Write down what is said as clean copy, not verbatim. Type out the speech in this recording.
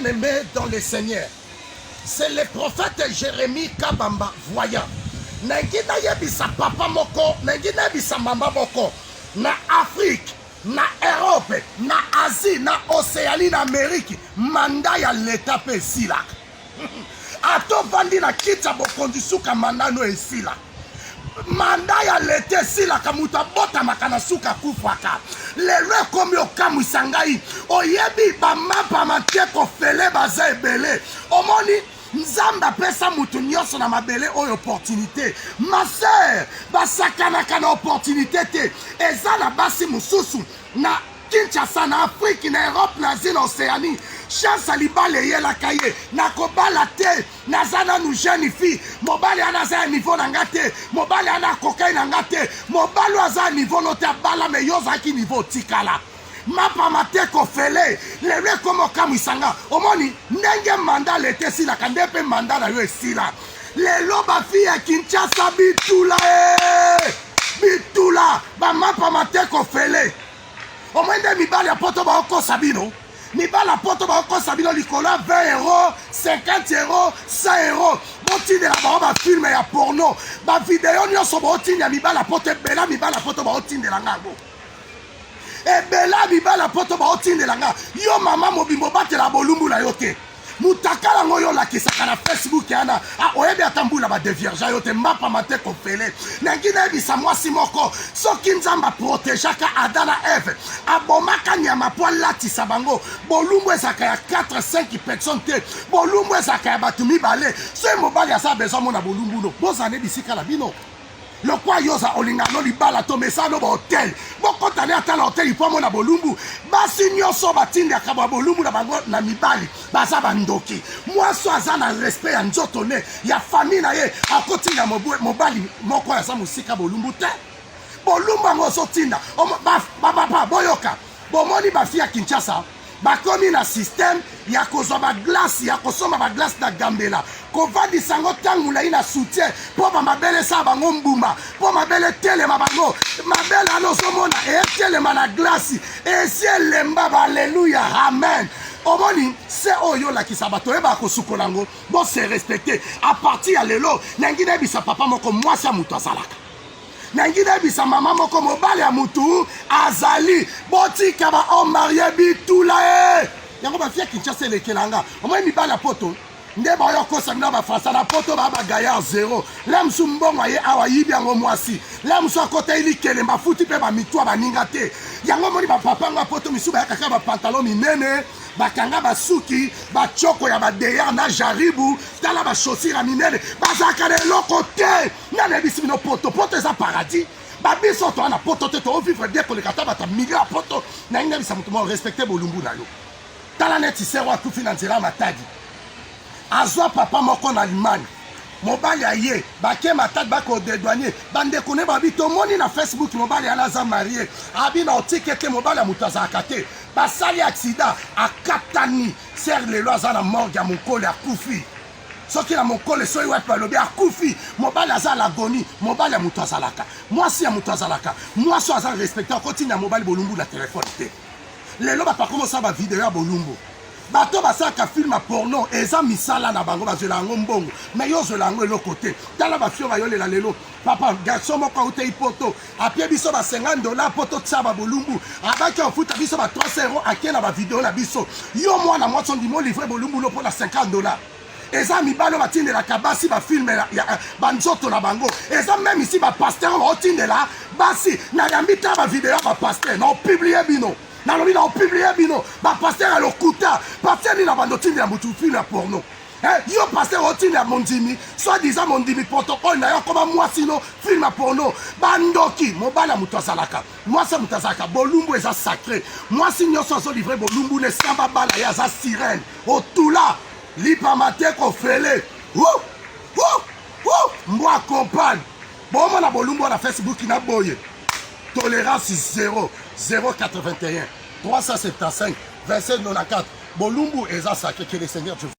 Bien-aimés dans le Seigneur, c'est le prophète Jérémie Kabamba voyant. Nangi nayebisa papa moko, nangi nayebisa mama moko na Afrique, na Europe, na Asie, na Océanie, na Amérique, mandat ya l'État pe esilaka. Ata ovandi na kiti ya bokonzi suka mandat no esila. Mandat ya leta esilaka, moto abotamaka na suka akufaka. Lelo ekomi okamwisa ngai, oyebi bamapa manteko fele baza ebele. Omoni Nzambe apesa moto nyonso na mabele oyo opportunité. Ma sœur, basakanaka na opportunité te. Eza na basi mosusu na Kinshasa, na Afrique, na Europe, na Asie, na Océanie, chance ya libala eyelaka ye. Nakobala te, naza nanu jeune fille, mobali wana aza ya niveau na nga te, mobali wana akokai na nga te, mobali oyo aza ya niveau no te abala, me yo ozalaki niveau otikala mapa mateko fele. Lelo ekoma okamwisa nga, omoni ndenge manda leta esilaka nde mpe manda na yo esila. Lelo bafi ya Kinshasa bitula e bitula bamapa mateko fele. Omoni nde mibali ya poto baokosa bino, mibali ya poto baokosa bino likolo ya 20 euro, 50 euro, 100 euro. Botindela bango bafilme ya porno, bavideo nyonso bootindela mibali ya poto. Ebela mibali ya poto baotindela nga yango, ebela mibali ya poto baotindela nga. Yo mama mobimba obatela bolumbu na yo te, mutakala yango oyo olakisaka na Facebook yana, ah, oyebi ata mbula badevierge yo te, mapa mate kofele. Nangi nayebisa mwasi moko, soki Nzambe aprotegeaka Ada na Eve, abomaka nyama mpo alatisa bango bolumbu, ezalaka ya 4 5 personne te, bolumbu ezalaka ya bato mibale. Soki mobali aza besoin mona bolumbu no, bozala ne bisika na bino. Lokwa yo oza olinga no libala to mesano ba hotel, bokota ne ata na hotel mpo amona bolumbu. Basi nyonso batindaka ba bolumbu na bango na mibali baza bandoki. Mwasi aza na respect ya nzoto ne ya famille na ye akotinda mobali moko aza mosika bolumbu te. Bolumbu yango ozotinda bapapa, boyoka, bomoni bafi ya Kinshasa bakomi na système ya kozwa baglace, ya kosomba baglace na Gambela, kovandisa yango ntango molai na soutien mpo bamabele esala bango mbuma, mpo mabele etelema bango. Mabele wana ozomona etelema na glace esi elemba. Baaleluya, amen. Omoni se oyo olakisa bato, oyebaka kosukola yango. Bose respecte. A partir ya lelo, nangi nayebisa papa moko, mwasi ya moto azalaka. Nangi nayebisa mama moko, mobali ya mutu azali. Botika ba homme marie bitula e yango. Bafia Kinshasa elekelanga. Omoi mibali ya poto nde baoyo kosa bino, bafrançais na poto baa bagaillard zero. Le mosu mbongo aye awa ayibi yango, mwasi le mosu akoteli likelemba, afuti mpe bamitwa baninga te. Yango omoni bapapa ngo ya poto misu bayaka kaka bapantalon minene, bakanga basuki batioko ya badeyar na jaribu, tala bachaussure ya minene, bazalaka na eloko te. Nga nayebisi bino, poto, poto eza paradis. Babiso toa na poto te, toovivre bien koleka ata bato ya milio ya poto. Nayebi nayebisa moto moko, respecte bolumbu na yo. Tala neti sero akufi na nzela ya Matadi, azwa papa moko na Allemagne, mobali aye, bake Matadi, bakodedouane bandeko ne babi tomoni na Facebook mobali yana aza marie. Abi na otike te, mobali ya moto azalaka te. Basali accident, akatani ser, lelo aza na morgue ya mokolo, akufi. Soki na mokolo soki wapi balobi akufi, mobali aza lagoni. Mobali ya moto azalaka, mwasi ya moto azalaka. Mwasi oyo aza respecte akotinda mobali bolumbu na telefone te. Lelo bato bakoma osala bavideo ya bolumbu, bato basalaka film ya porno, eza misala na bango, bazwela yango mbongo, me yo ozwela yango eloko te. Tala bafio bayolela lelo. Papa garçon moko autei poto, apie biso ba 50 $ mpo totia babolumbu, abaki afuta biso ba 300 euro, ake na bavideo na biso. Yo mwana mwasi ondimi olivre bolumbu no mpo na 50 $. Eza mibali oyo batindelaka basi bafilme ya banzoto na bango, eza meme isi bapasteur oyo baotindela basi. Nayambi ta bavideo ya bapasteur na opublie bino, nalobi na opublie bino bapasteur ya lokuta. Pasteur nini na bando otindela motu filme ya porno? Eh, yo pasteur otindela mondimi, soit disant mondimi, protocole na yo akoma mwasi no filme ya porno. Bandoki. Mobali ya moto azalaka, mwasi ya moto azalaka. Bolumbu eza sacré. Mwasi nyonso azolivre bolumbu ne sans babala ye aza sirène. Otula lipama te kofele mbwa compagne. Bomona bolumbu na Facebook na boye, tolérance 0 081 375 27 94. Bolumbu eza sacré. Que le Seigneur Dieu